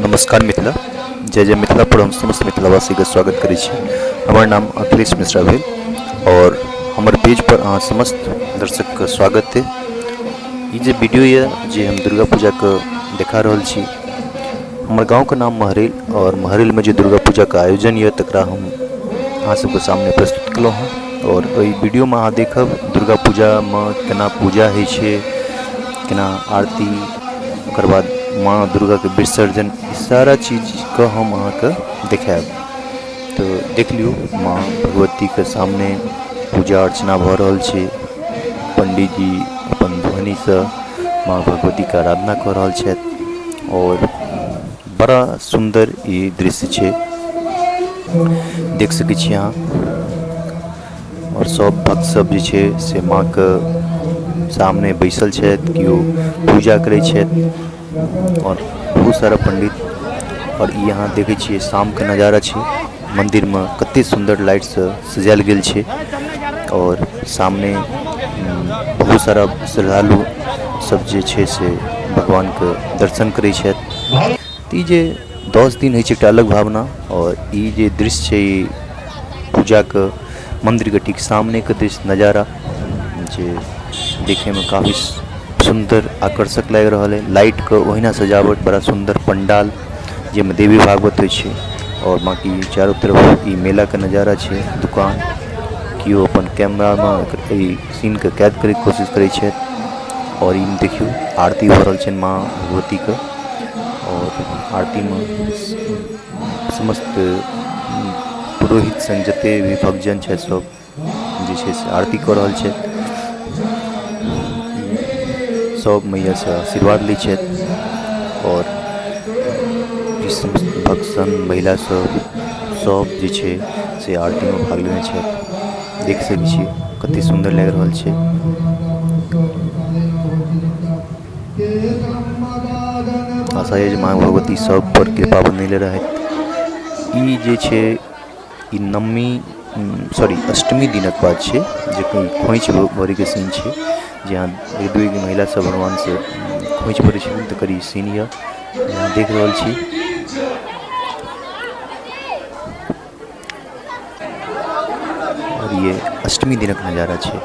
नमस्कार मिथिला, जय जय मिथिला पर हम समस्त मिथिलावासीके स्वागत करै छी। हमर नाम अखिलेश मिश्रा भेल और हमर पेज पर अहाँ समस्त दर्शकके स्वागत है। ई जे वीडियो यऽ जे हम दुर्गा पूजाके देखा रहल छी, हमर गाँवके नाम महरैल और महरैलमे जे दुर्गा पूजाके आयोजन यऽ तकरा हम अहाँ सबके सामने प्रस्तुत केलहुँ हँ। और एहि वीडियोमे अहाँ देखब दुर्गा पूजामे केना पूजा होइ छै, केना आरती, ओकर बाद माँ दुर्गाके विसर्जन, ई सारा चीजके हम अहाँके देखायब। तऽ देख लियौ, माँ भगवतीके सामने पूजा अर्चना भऽ रहल छै। पंडीजी अपन ध्वनिसँ माँ भगवतीके आराधना कऽ रहल छथि आओर बड़ा सुन्दर ई दृश्य छै, देख सकै छी अहाँ। आओर सब भक्त सब जे छै से माँके सामने बैसल छथि, केओ पूजा करै छथि आओर बहुत सारा पंडित। आओर ई अहाँ देखै छियै शामके नजारा छै, मन्दिरमे कते सुन्दर लाइटसँ सजायल गेल छै और सामने बहुत सारा श्रद्धालु सब जे छै से भगवानके दर्शन करै छथि। तऽ ई जे 10 दिन होइ छै एकटा अलग भावना, और ई जे दृश्य छै ई पूजाके मन्दिरके ठीक सामनेके दृश्य नजारा जे देखैमे काफी सुन्दर आकर्षक लागि रहल है। लाइटके ओहिना सजावट, बड़ा सुन्दर पंडाल जाहिमे देवी भागवत होइ छै और बाकी चारू तरफ ई मेलाके नजारा छै। दुकान केओ अपन कैमरामे एहि सीनके कैद करैके कोशिश करै छथि और ई देखियौ आरती भऽ रहल छनि माँ भगवतीके और आरतीमे समस्त पुरोहित संग जते भी भक्तजन छथि सब जे छै से आरती कऽ रहल छथि। सब मैयासँ आशीर्वाद लै छथि और ई समस्त भक्तजन महिला सब सब जे छै से आरतीमे भाग लेने छथि। देख सकै छियै कते सुन्दर लागि रहल छै। आशा यऽ जे माँ भगवती सब पर कृपा बनेले रहथि। ई जे छै ई नवमी सॉरी अष्टमी दिनक बात छै जे खोइछ भरैके सीन छै, जे यहाँ एक दूगो महिला सब भगवान से खोइछ भरै छथिन, तकर ई सीन यऽ जे अहाँ देख रहल छी। और ये अष्टमी दिनक नजारा छै।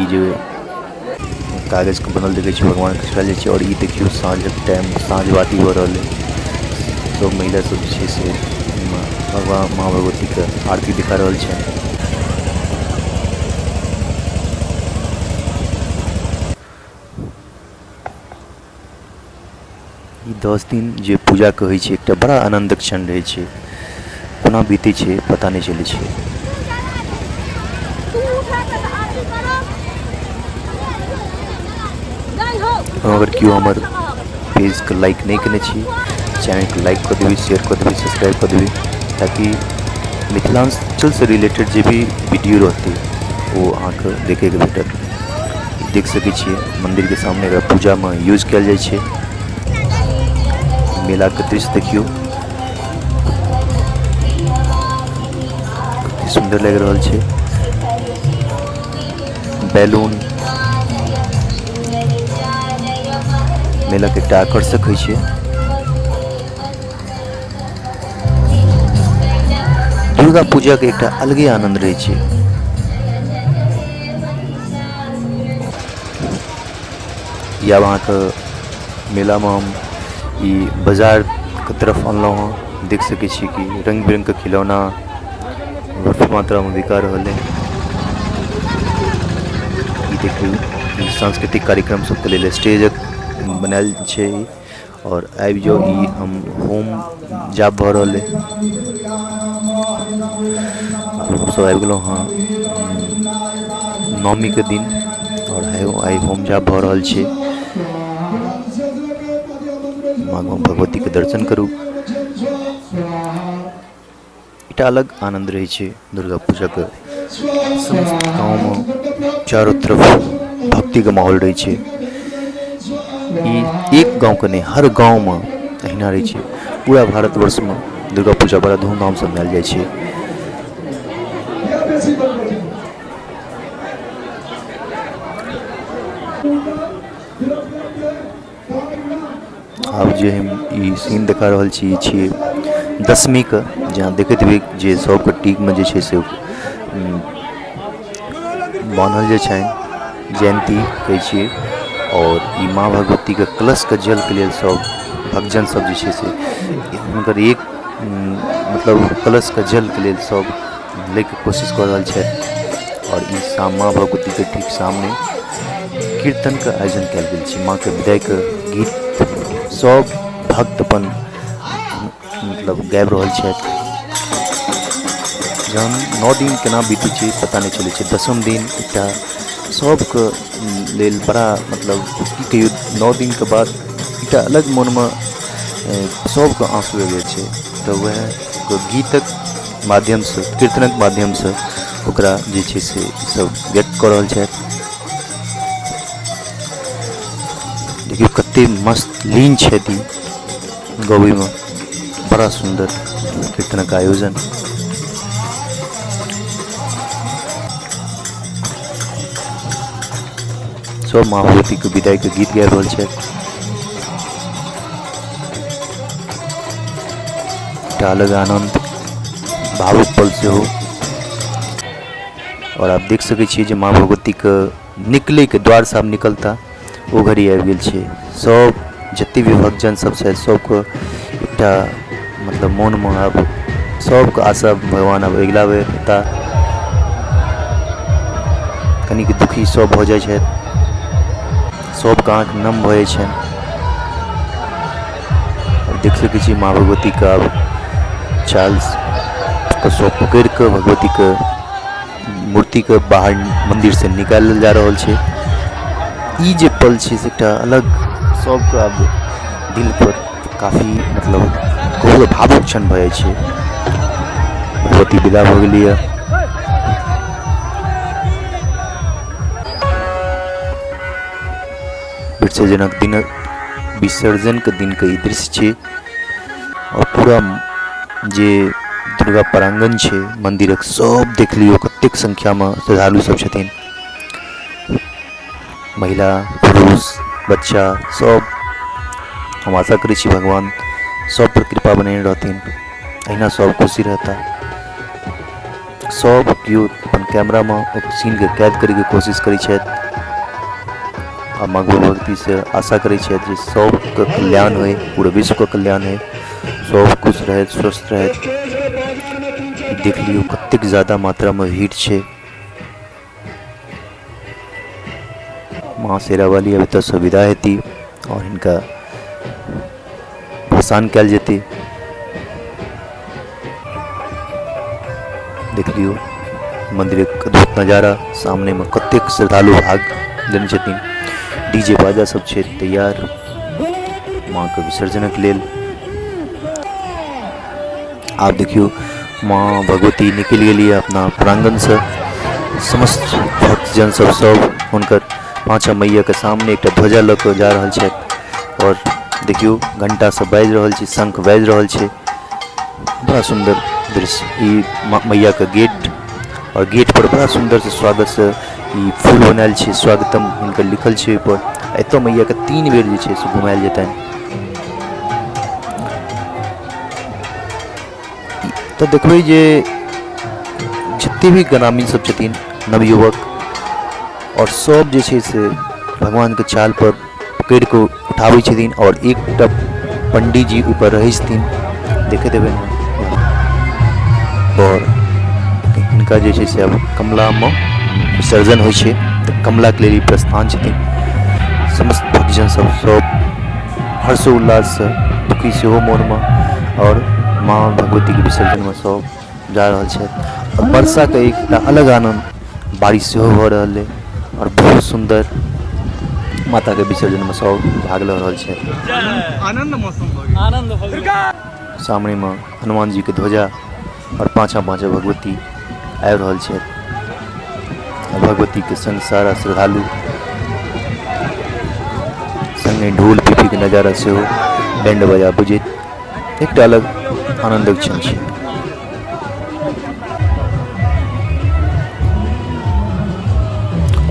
ई जे कागज के बनल देखै छी भगवान के सजायल जाइ छै। और ई देखियौ साँझक टाइम, साँझ बाती भऽ रहल है। सब महिला सब जे छै से भगवान माँ भगवती के आरती दिखा रहल छै। ई 10 दिन जे पूजा के होइ छै एकटा बड़ा आनन्दक क्षण रहै छै, कोना बीतै छै पता नहि चलै छै। अगर केओ हमर पेजके लाइक नहि केने छी, चैनलके लाइक कऽ देबै, शेयर कऽ देबै, सब्सक्राइब कऽ देबै, ताकि मिथिलाञ्चलसँ रिलेटेड जे भी वीडियो रहतै ओ अहाँके देखैके भेटत। देख सकै छियै मन्दिरके सामने एकरा पूजामे यूज कयल जाइ छै। मेलाके दृश्य देखियौ कते सुन्दर लागि रहल छै। बैलून मेलाके एकटा आकर्षक होइ छै। दुर्गा पूजाके एकटा अलगे आनन्द रहै छै। ई आब अहाँके मेलामे हम ई बाजारके तरफ अनलहुँ हँ। देख सकै छी कि रङ्ग बिरङ्गके खिलौना भरपूर मात्रामे बिका रहल अइ। ई देखियौ ई सांस्कृतिक कार्यक्रम सबके लेल स्टेज बनायल छै और आबि जाउ। ई हम होम जाप भऽ रहल अइ। हमसब आबि गेलहुँ हँ नवमीके दिन और आइ होम जाप भऽ रहल छै। माँ भगवतीके दर्शन करू, एकटा अलग आनन्द रहै छै दुर्गा पूजाके। समस्त गाँवमे चारू तरफ भक्तिके माहौल रहै छै। ई एक गाँवके नहि, हर गाँवमे अहिना रहै छै। पूरा भारतवर्षमे दुर्गा पूजा बड़ा धूमधामसँ मनायल जाइ छै। आब जे हम ई सीन देखा रहल छी ई छियै दशमीके जे अहाँ देखैत हेबै जे सबके टीकमे जे छै से बान्हल जे छनि जयन्ती कहै छियै आओर ई माँ भगवतीके कलशके जलके लेल सब भक्तजन सब जे छै से हुनकर एक मतलब कलशके जलके लेल सब लैके कोशिश कऽ रहल छथि। आओर ई माँ भगवतीके ठीक सामने कीर्तनके आयोजन कयल गेल छै। माँके विदाइके गीत सब भक्त अपन मतलब गाबि रहल छथि। जहन 9 दिन केना बीतै छै पता नहि चलै छै। दसम दिन एकटा सबके लेल बड़ा मतलब की कहियौ, 9 दिनके बाद एकटा अलग मोनमे सबके आँसू आबि जाइ छै। तऽ वएह गीतक माध्यमसँ, कीर्तनक माध्यमसँ ओकरा जे छै से सब व्यक्त कऽ रहल छथि। देखियौ कते मस्त लीन छथि ई गबैमे, बड़ा सुन्दर कीर्तनक आयोजन। सब माँ भगवतीके विदाइके गीत गाबि रहल छथि। एकटा अलग आनन्द, भावुक पल सेहो। आओर आब देख सकै छियै जे माँ भगवतीके निकलैके द्वार से आब निकलता ओ घड़ी आबि गेल छै। सब जते भी भक्तजन सब छथि सबके एकटा मतलब मोनमे आब सबके आशा भगवान आब अगिला बेर एता। कनिक दुखी सब भऽ जाइ छथि, सबके आँखि नम भऽ जाइ छनि। आओर देख सकै छी माँ भगवतीके आब चाल सब पकड़ि कऽ भगवतीके मूर्तिके बाहर मन्दिरसँ निकालल जा रहल छै। ई जे पल छै से एकटा अलग सबके आब दिलपर काफी मतलब कहू भावुक क्षण भऽ जाइ छै। भगवती विदा भऽ गेली यऽ। विसर्जनक दिन, विसर्जनके दिनके ई दृश्य छै। आओर पूरा जे दुर्गा प्रांगण छै मन्दिरक सब देख लियौ कतेक संख्यामे श्रद्धालु सब छथिन, महिला पुरुष बच्चा सब। हम आशा करै छी भगवान सब पर कृपा बनेने रहथिन, अहिना सब खुशी रहता। सब केओ अपन कैमरामे ओ सीनके कैद करैके कोशिश करै छथि आ माँ भगवतीसँ आशा करै छथि जे सबके कल्याण होइ, पूरा विश्वके कल्याण होइ, सब खुश रहथि, स्वस्थ रहथि। देख लियौ कतेक जादा मात्रामे भीड़ छै। माँ शेरावाली अब एतऽसँ विदा हेती आओर हिनका भसान कयल जेतै। देख लियौ मन्दिरक अद्भुत नजारा, सामनेमे कतेक श्रद्धालु भाग लेने छथिन। डीजे बाजा सब छै तैयार माँके विसर्जनक लेल। आब देखियौ माँ भगवती निकलि गेली अपना प्रांगणसँ। समस्त भक्तजन सब सब हुनकर पाँचा मैयाके सामने एकटा ध्वजा लऽ कऽ जा रहल छथि। आओर देखियौ घंटा सब बाजि रहल छै, शंख बाजि रहल छै। बड़ा सुन्दर दृश्य ई मैयाके गेट, आओर गेट पर बड़ा सुन्दर से स्वागत से ई फूल बनायल छै, स्वागतम हिनकर लिखल छै ओहिपर। एतऽ मैयाके 3 बेर जे छै से घुमायल जेतनि। तऽ देखबै जे जते भी ग्रामीण सब छथिन, नवयुवक आओर सब जे छै से भगवानके चाल पर पकड़ि कऽ उठाबै छथिन आओर एकटा पंडीजी ओहिपर रहै छथिन, देखैत हेबै। आओर हिनका जे छै से आब कमलामे विसर्जन होइ छै तऽ कमलाके लेल ई प्रस्थान छथिन। समस्त भक्तजन सब सब हर्षोल्लाससँ, दुखी सेहो मोनमे, आओर माँ भगवतीके विसर्जनमे सब जा रहल छथि। आओर वर्षाके एकटा अलग आनन्द, बारिश सेहो भऽ रहल अइ आओर बहुत सुन्दर माताके विसर्जनमे सब भाग लऽ रहल छथि। आनंद मौसम भऽ गेल, आनंद भऽ गेल। सामनेमे हनुमान जीके ध्वजा आओर पाछाँ पाछाँ भगवती आबि रहल छथि। भगवतीके संग सारा श्रद्धालु, संगे ढोल पीपीके नजारा सेहो, बैंड बाजा बजैत एकटा अलग आनन्दक क्षण छै।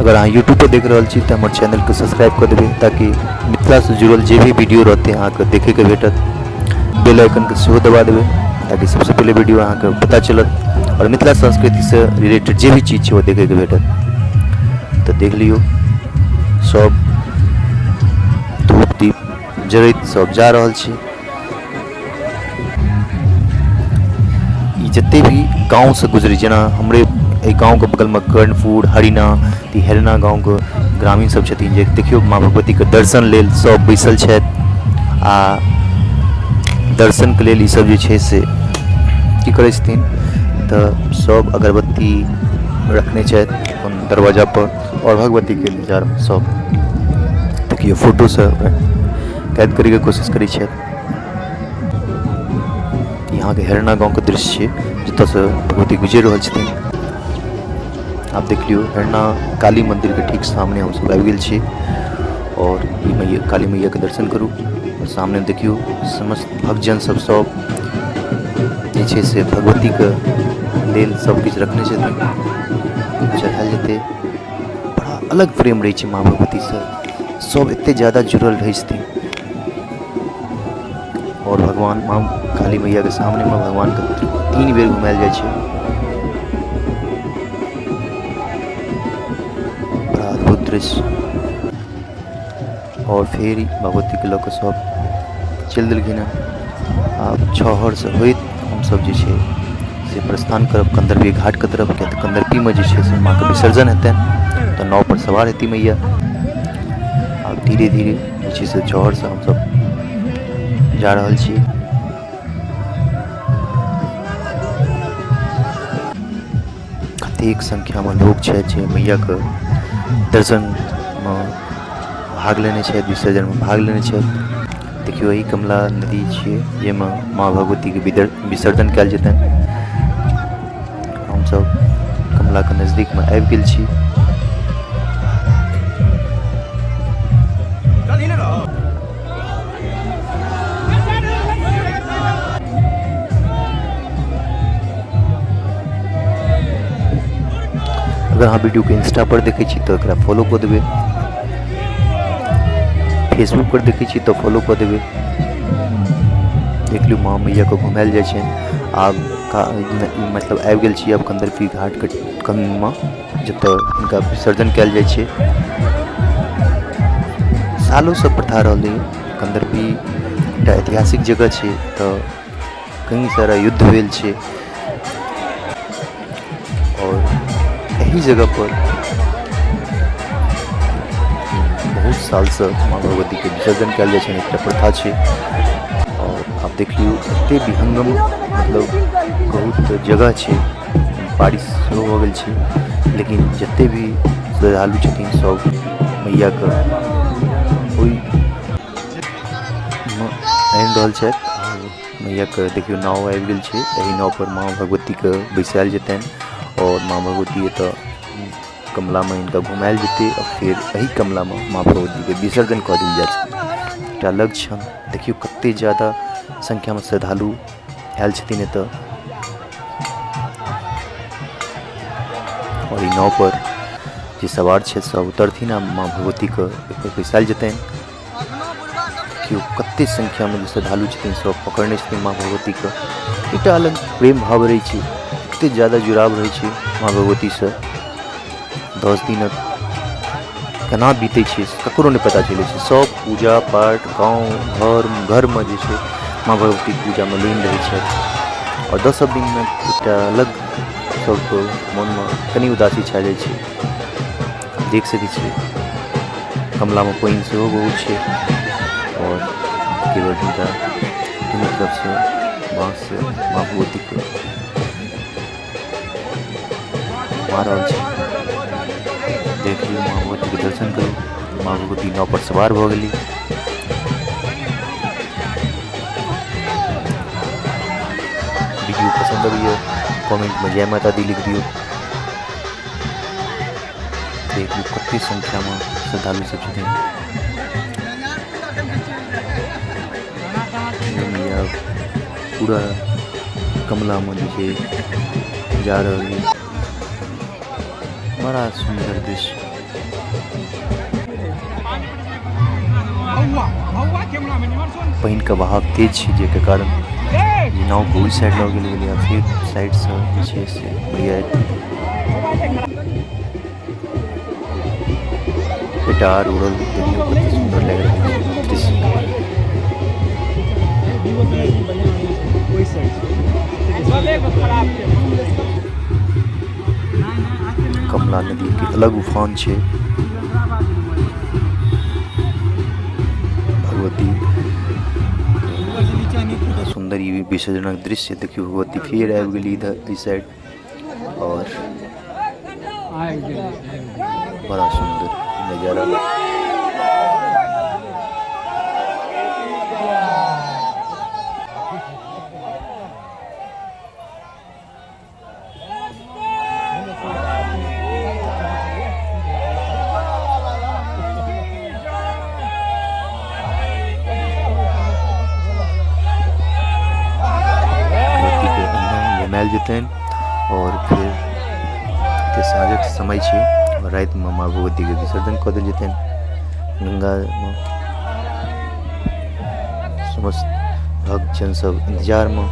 अगर अहाँ यूट्यूब पर देख रहल छी तऽ हमर चैनलके सब्सक्राइब कऽ देबै ताकि मिथिलासँ जुड़ल जे भी वीडियो रहतै अहाँके देखैके भेटत। बेल आइकनके सेहो दबा देबै ताकि सबसँ पहिले वीडियो अहाँके पता चलत आओर मिथिला संस्कृतिसँ रिलेटेड जे भी चीज छै ओ देखैके भेटत। तऽ देख लियौ सब धूप दीप जरैत सब जा रहल छै। ई जते भी गाँवसँ गुजरै जेना हमरे एहि गाँवके बगलमे कर्णपुर हरिणा तऽ ई हरिणा गाँवके ग्रामीण सब छथिन जे देखियौ माँ भगवतीके दर्शन लेल सब बैसल छथि आ दर्शनके लेल ई सब जे छै से की करै छथिन तऽ सब अगरबत्ती रखने छथि अपन दरवाजा पर आओर भगवतीके इन्तजारमे सब देखियौ फोटोसँ कैद करैके कोशिश करै छथि। यहाँ के हेरना गांव के दृश्य छियै जतऽसँ भगवती गुजरि रहल छथिन। आब देख लियौ हेरना काली मंदिर के ठीक सामने हमसब आबि गेल छी और ई मैया काली मैया के दर्शन करू और सामने देखियौ समस्त भक्तजन सब सब जे छै से भगवती के लेल सब किछु रखने छथिन, चढ़ायल जेतै। बड़ा अलग प्रेम रहै छै माँ भगवतीसँ, सब एते जादा जुड़ल रहै छथिन। और भगवान माँ काली मैया के सामने में भगवान के 3 बेर घुमायल जाइ छै। बड़ा अद्भुत दृश्य। और फिर भगवती के लऽ कऽ सब चलि देलखिन हँ। आब छहर से होइत हमसब जे छै से प्रस्थान करब कंदर्पी घाट के तरफ, किया तऽ कंदर्पी में जे छै से माँ के विसर्जन हेतनि तऽ नाव पर सवार हेती मैया। आब धीरे धीरे जे छै से छहर से हमसब जा रहल छी। कतेक संख्या में लोग छथि जे मैया के दर्शन में भाग लेने छथि, विसर्जन में भाग लेने छथि। देखियौ ई कमला नदी छियै जाहिमे माँ भगवती के विसर्जन कयल जेतनि। हमसब कमला के नजदीक में आबि गेल छी। अगर अहाँ वीडियो के इंस्टा पर देखै छी तऽ एकरा फॉलो कऽ देबै, फेसबुक पर देखै छी तऽ फॉलो कऽ देबै। देख लियौ माँ मैया के घुमायल जाइ छनि। आब मतलब आबि गेल छी आब कंदर्पी घाट के करीबमे जतऽ हिनका विसर्जन कयल जाइ छै। सालों से प्रथा रहलै कंदर्पी एकटा ऐतिहासिक जगह छै तऽ कई सारा युद्ध भेल छै और एही जगह पर बहुत साल से माँ भगवती के विसर्जन कयल जाइ छनि, एकटा प्रथा छै। और आब देख लियौ एते विहंगम मतलब कहू तऽ जगह छै, बारिश सेहो भऽ गेल छै, लेकिन जते भी श्रद्धालु छथिन सब मैया के ओहि आनि रहल छथि। मैया के देखियौ नाव आबि गेल छै, एहि नाव पर माँ भगवती के बैसायल जेतनि और माँ भगवती एतऽ कमला में हिनका घुमायल जेतै और फिर एहि कमला में माँ भगवती के विसर्जन कऽ देल जाय छै। एकटा अलग क्षण देखियौ कते ज्यादा संख्या में श्रद्धालु आयल छथिन एतऽ और ई नाव पर जे सवार छथि सब उतरथिन आ माँ भगवती के एहिपर बैसायल जेतनि। देखियौ कते संख्या में जे श्रद्धालु छथिन सब पकड़ने छथिन माँ भगवती के। एकटा अलग प्रेम भाव रहै छै, एते ज्यादा जुड़ाव रहै छै माँ भगवती से। 10 दिनक केना बीतै छै ककरो नहि पता चलै छै। सब पूजा पाठ गाँव घर घर में जे छै माँ भगवती पूजा में लीन रहै छथि और 10 दिन में एकटा अलग सबके मन में कनि उदासी छा जाइ छै। देख सकै छियै कमला में पानि सेहो बहुत छै और केवल हिनका दुनू तरफ से बाँस से माँ भगवती के घुमा रहल छै। देख लियौ माँ भगवती के दर्शन करू। माँ भगवती नाव पर सवार भऽ गेली। वीडियो पसंद अबैया कमेंट में जय माता दी लिख दियौ। देख लियौ कते संख्या में श्रद्धालु सब छथिन। मैया पूरा कमला में जे छै जा रहल है। बड़ा सुंदर दृश्य। पानिके बहाव तेज छै, जाहिके कारण ई नावके ओहि साइड लऽ गेल गेलै आ फेर साइडसँ जे छै से भैया पेटार उड़ल। देखियौ कते सुन्दर लागि रहल छै दृश्य। कमला नदी के अलग उफान छै। भगवती सुन्दर ई विसर्जनक दृश्य देखियौ। भगवती फेर आबि गेली इधर एहि साइड और बड़ा सुन्दर नजारा। भगवतीके अहिना घुमायल जेतनि और फेर एते साँझक समय छै और रातिमे माँ भगवतीके विसर्जन कऽ देल जेतनि गंगामे। समस्त भक्तजन सब इंतजारमे।